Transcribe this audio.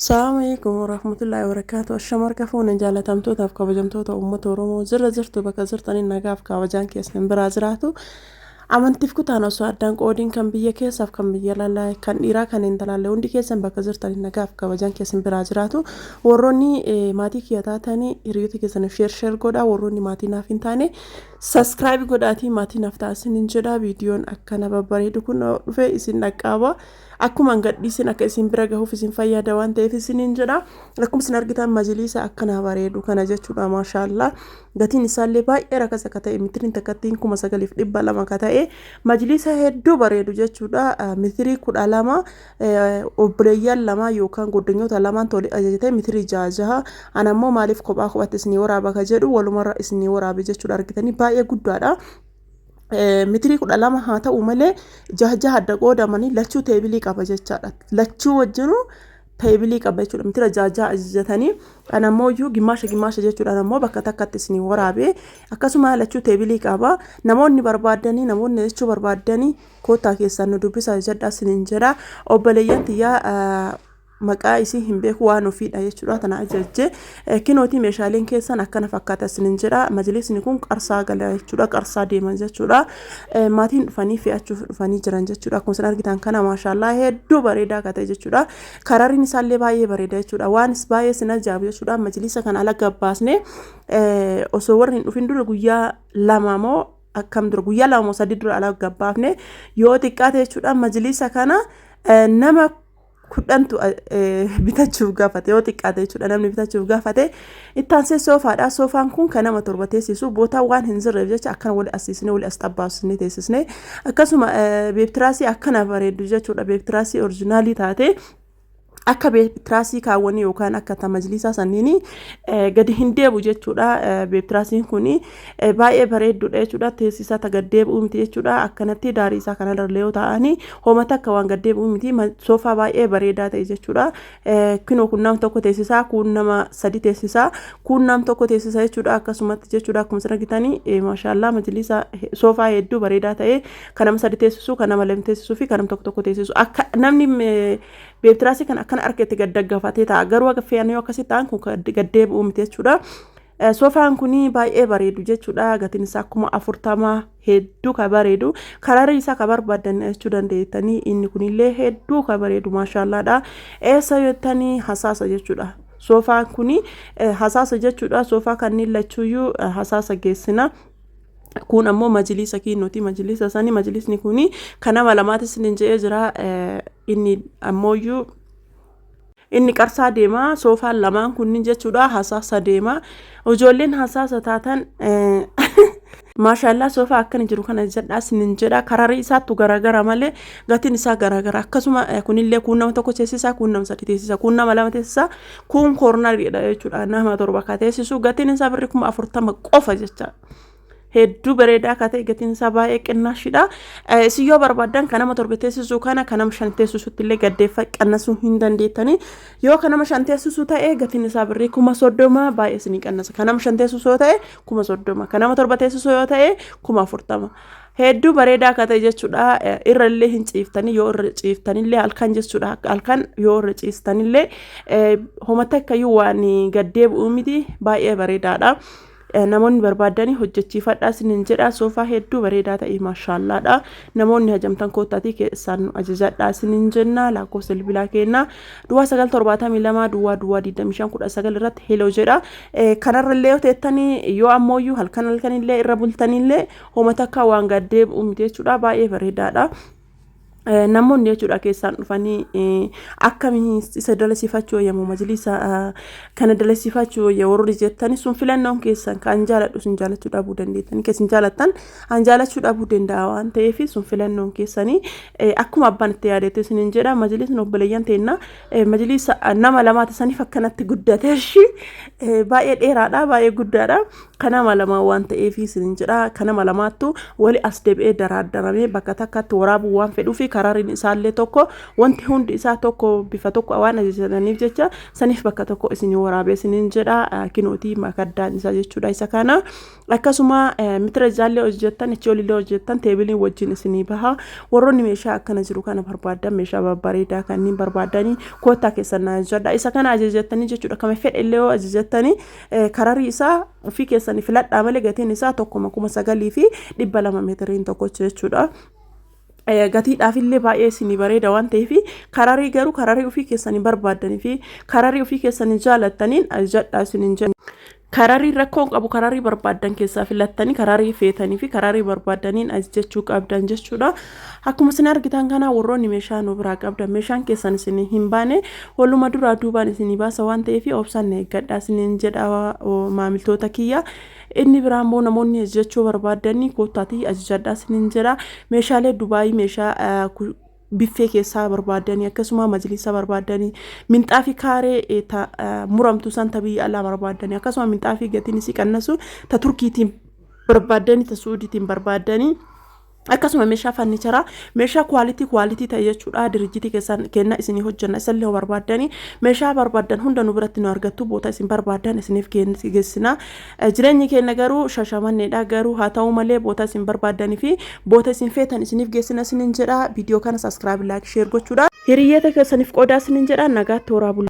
Salaamu alaikum warahmatullahi wabarakatuh. Ashama harka fuune jaalatamtootaaf kabajamtoota uummata Oromoo jirra jirtu bakka jirtanii nagaaf kabajaan keessan biraa jiraatu. Amantiif kutaan osoo addaan qoodiin kan biyya keessaaf kan biyya alaa kan dhiiraa kan intalaallee hundi keessan bakka jirtanii nagaaf kabajaan keessan biraa jiraatu. Warroonni maatii kiyya taatanii hiriyoota keessaniif share share godhaa, warroonni maatii naaf hin taane subscribe godhaatii maatii naaf ta'a isiniin jedha. Viidiyoon akkana babbareedu kun dhufe isin dhaqqaba. Akkuma an gadhiisin akka isin bira gahuuf isin fayyada waan ta'eef isiniin jedha. Akkuma isin argitan majiliisa akkanaa bareedu kana jechuudha, maashaallaa. Gatiin isaallee baay'ee rakasa akka ta'e, mitiriin takkattiin 9200 akka ta'e, majiliisa hedduu bareedu jechuudha. Mitirii 12 obboleeyyan lama yookaan goddanyoota lamaan tole ajajatee mitirii jaha jaha. Ana ammoo maaliif kophaa kophatti isinii waraaba ka jedhu walumarra isinii waraabe jechuudha. Argitanii, baay'ee guddaadha. Mitirii 12 haa ta'u malee jaha jaha adda qoodamanii lachuu teebilii qaba jechaadha. Lachuu wajjinuu teebilii qaba jechuudha. Mitira jaha jaha ajajatanii, ana ammoo iyyuu gimmaasha gimmaasha jechuudha. Ammoo bakka takkatti isinii waraabe. Akkasuma lachuu teebilii qaba. Namoonni barbaaddanii, namoonni jechuu barbaaddanii, koottaa keessaan nu dubbisaa jedhaa isiniin jedha. Obboleeyyan tiyyaa, maqaa isii hin beeku, waan ofiidha jechuudha tana ajajje. Kinootii meeshaaleen keessan akkana fakkaata isiniin jedha. Majlisni kun Qarsaa gala jechuudha, Qarsaa deeman jechuudha. Maatiin dhufanii fe'achuuf dhufanii jiran jechuudha. Akkuma isin argitan kana, maashaallaa, hedduu bareedaa akka ta'e jechuudha. Karariin isaallee baay'ee bareeda jechuudha. Waan baay'ee isin ajaa'ibu jechuudha, majlisa kana ala gabbaasne osoo warri hin dhufin dura guyyaa 2 moo akkam dura, guyyaa 2 moo 3 dura ala gabbaafne. Yoo xiqqaate jechuudha, majlisa kana nama 10tu bitachuuf gaafate, yoo xiqqaate jechuudha, namni bitachuuf gaafate. Ittaansee soofaadha. Soofaan kun kan nama torba teessisu, bootaa waan hin jirreef jecha akkana wali asiisne, wali as xabbaasne teessisne. Akkasuma beebtiraasii akkana bareeddu jechuudha. Beebtiraasii original taate, akka beebtiraasii kaawwanii yookaan akka ta majlisaa sanniini gadi hin deebu jechuudha. Beebtiraasiin kun baay'ee bareedduudha jechuudha. Teessisaa ta gad deebi'uu miti jechuudha. Akkanatti daarii isaa kanarra yoo ta'anii homa takka waan gad deebi'uu miti. Soofaa baay'ee bareedaa ta'e jechuudha. Kinoo kun nama tokko teessisaa, kun nama sadi teessisaa, kun nama tokko teessisa jechuudha. Akkasumatti jechuudha, akkuma isin argitanii, maashaallaa, majlisa soofaa hedduu bareedaa ta'e, kan nama sadi teessisu, kan nama lama teessisuu fi kan nama tokko tokko teessisu. Akka namni beebtiraasii kan akkana harkatti gad daggafatee ta'a, garuu akka fe'an yoo akkasitti ta'an kun gad deebi'uu miti jechuudha. Soofaan kun baay'ee bareedu jechuudha. Gatiin isaa 40,000, hedduu ka bareedu. Kararii isaa ka barbaadan jechuu dandeettanii. Inni kunillee hedduu ka bareedu, maashaallaadha. Eessa jettanii, Hasaasa jechuudha. Soofaan kun Hasaasa jechuudha. Soofaa kanneen lachuuyyuu Hasaasa geessina. Kun ammoo majlisa kiinnooti. Majlisa sani, majlisni kun kan nama lamaatis ni je'ee jira. Inni ammooyyuu inni Qarsaa deema. Soofaan lamaan kunniin jechuudha Hasaasa deema. Ijoolleen Hasaasa taatan, maashaallaa, soofaa akkana jiru kana jedhaa isinin jedha. Kararii isaattu garagara malee gatiin isaa garagara. Akkasuma kunillee kun nama tokko teessisaa, kun nama sadi teessisa, kun nama lama teessisa, kun corneriidha jechuudha, nama torba ka teessisu. Gatiin isaa birri 40,000 qofa jecha. Hedduu bareedaa akka ta'e, gatiin isaa baay'ee qinnaashidha. Isin yoo barbaaddan kan nama torba teessisu kana kan nama shan teessisutti illee gaddeeffa qannasuu hin dandeettanii. Yoo kan nama shan teessisu ta'e gatiin isaa birrii 30,000, baay'ee isinii qannasa. Kan nama shan teessisu yoo ta'e 30,000. Kan nama torba teessisu yoo ta'e 40,000. Hedduu bareedaa akka ta'e jechuudha. Irra illee hin ciiftanii, yoo irra ciiftanillee halkan jechuudha. Halkan yoo irra ciistanillee homa takkayyuu waan gaddeebi'uu miti, baay'ee bareedaadha. Namoonni barbaadanii hojjechiifadhaa isiniin jedha. Soofaa hedduu bareedaa ta'e, maashaallaadha. Namoonni hajamtan koottaatii keessaan nu ajajadhaa isiniin jenna. Lakkoofsa bilbilaa keenna 0972 00 25 19 irratti hello jedha. Kanarra illee yoo teettanii, yoo ammooyyuu halkan halkanillee irra bultanillee homa takka waan gaddeebi'u miti jechuudha, baay'ee bareedaadha. Namoonni jechuudha keessaan dhufanii akkamiin isa dalasiifachuu wayyamu, majlisa kana dalasiifachuu wayya warri jettani, sun filannoon keessan. Kan jaaladhu sun jaalachuu dhabuu dandeettanii, keessan jaalattan an jaalachuu dhabuu danda'a waan ta'eef, sun filannoon keessanii akkuma abbaan itti yaadetti isiniin jedha. Majlisni obboleeyyan teenna majlisa nama lamaati saniif akkanatti guddate, baay'ee dheeraadha, baay'ee guddaadha. Kan nama lamaa waan ta'eef isiniin jedha. Kan nama lamaattu wali as deebi'ee daraaddaramee bakka takkatti waraabuu waan fedhuufi. Karariin isaallee tokko, wanti hundi isaa tokko, bifa tokko waan ajajataniif jecha saniif bakka tokko isinii waraabee isiniin jedha. Kinootii makaddaan isaa jechuudha isa kana. Akkasuma mitira jaallee hojjettan, ichi olillee hojjettan, teebiliin wajjin isinii baha. Warroonni meeshaa akkana jiru kana barbaadan, meeshaa babbareedaa kanneen barbaadanii, koottaa keessan na ajajadha. Isa kana ajajattanii jechuudha. Kama fedhe illee yoo ajajattanii, kararii isaa ofii keessanii filadhaa malee gatiin isaa tokkuma, 9,200 meetiriin tokkocha jechuudha. Gatiidhaaf illee baay'ee isinii bareeda waan ta'eef, kararii garuu kararii ofii keessanii barbaaddanii fi kararii ofii keessanii jaalattaniin ajajadhaa isiniin jedha. Kararii rakkoo qabu, kararii barbaaddan keessaa filattanii, kararii feetanii fi kararii barbaaddaniin ajajachuu qabdan jechuudha. Akkuma isin argitan kana, warroonni meeshaa nu biraa qabdan, meeshaan keessan isin hin baane, waluma duraa duubaan isinii baasa waan ta'eef obsaan na eeggadhaa isiniin jedha, maamiltoota kiyya. Inni biraa immoo namoonni ajajachuu barbaaddanii koottaatii ajajadhaa isiniin jedha. Meeshaalee Dubaayii, meeshaa biffee keessaa barbaadanii, akkasuma majlisa barbaadanii, minxaafii kaaree muramtu san ta biyya alaa barbaadanii, akkasuma minxaafii gatiin isii qannasu ta Turkiitiin barbaadanii, ta Suudiitiin barbaadanii, akkasuma meeshaa farniicharaa, meeshaa quality quality ta'e jechuudha, dirijjitii keessan kenna isinii hojjenna. Isallee barbaaddanii, meeshaa barbaaddan hunda nu biratti nu argattu. Boota isin barbaaddan isiniif geessina. Jireenyi keenya garuu Shashamanneedha. Garuu haa ta'u malee boota isin barbaaddanii fi boota isin feetan isiniif geessina isiniin jedha. Viidiyoo kana subscribe, like, share gochuudha hiriyoota keessaniif qoodaa isiniin jedha. Nagaatti horaa bulaa.